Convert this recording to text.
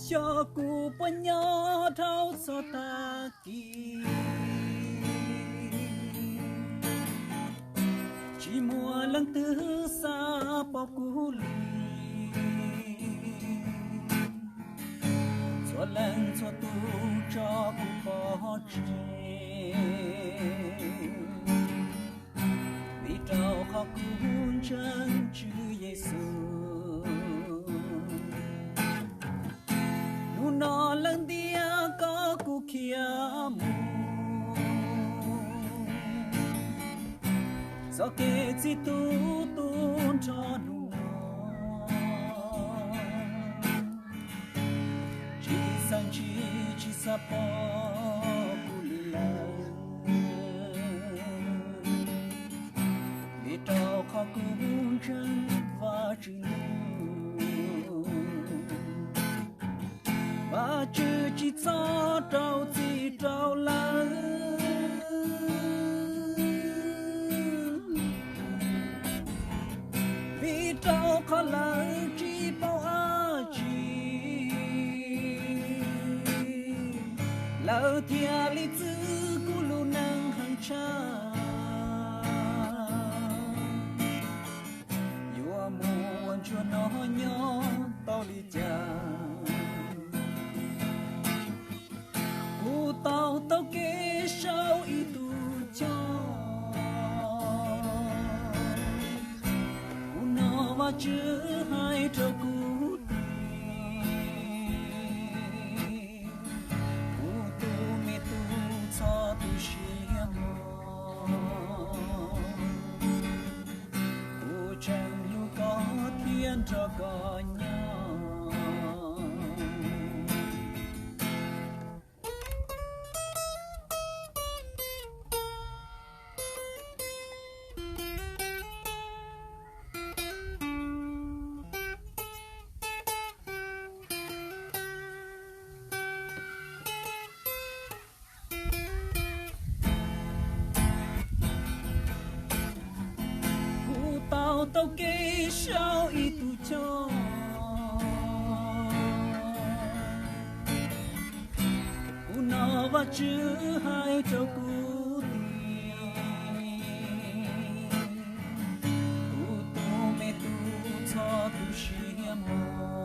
Coj kuv puas nyob dhau txog tag kis, tsis muaj leej twg xav pom kuv li. Txhua leej txhua tus tso kuv pov tseg, vim rau qhov kuv ntseeg Tswv Yexus. Hnub no leej ntiag koj kuv khiav mus, txoj kev txi tub tu nrho hnub no, tsis xav ntsis tsis xav pom kuv li lawm, vim rau qhov kuv ntseeg Vajtswv. Vajtswv tsis txhob rau txim rau lawv, vim rau qhov lawv tsis paub dab tsi, lawv thiaj li txwv kuv lub neej heev tshaj. Yuav mus ua ntsuag no nyob tau li cas? Kuv tau taug kev saum ib tug choj, kuv hnov Vajtswv hais rau kuv tias, kuv tus me tub, txhob tu siab mog, kuv tseem hlub koj thiab nrog koj nyob. Kuv tau taug kev saum ib tug choj, kuv hnov Vajtswv hais rau kuv tias, kuv tus me tub, txhob tu siab mog,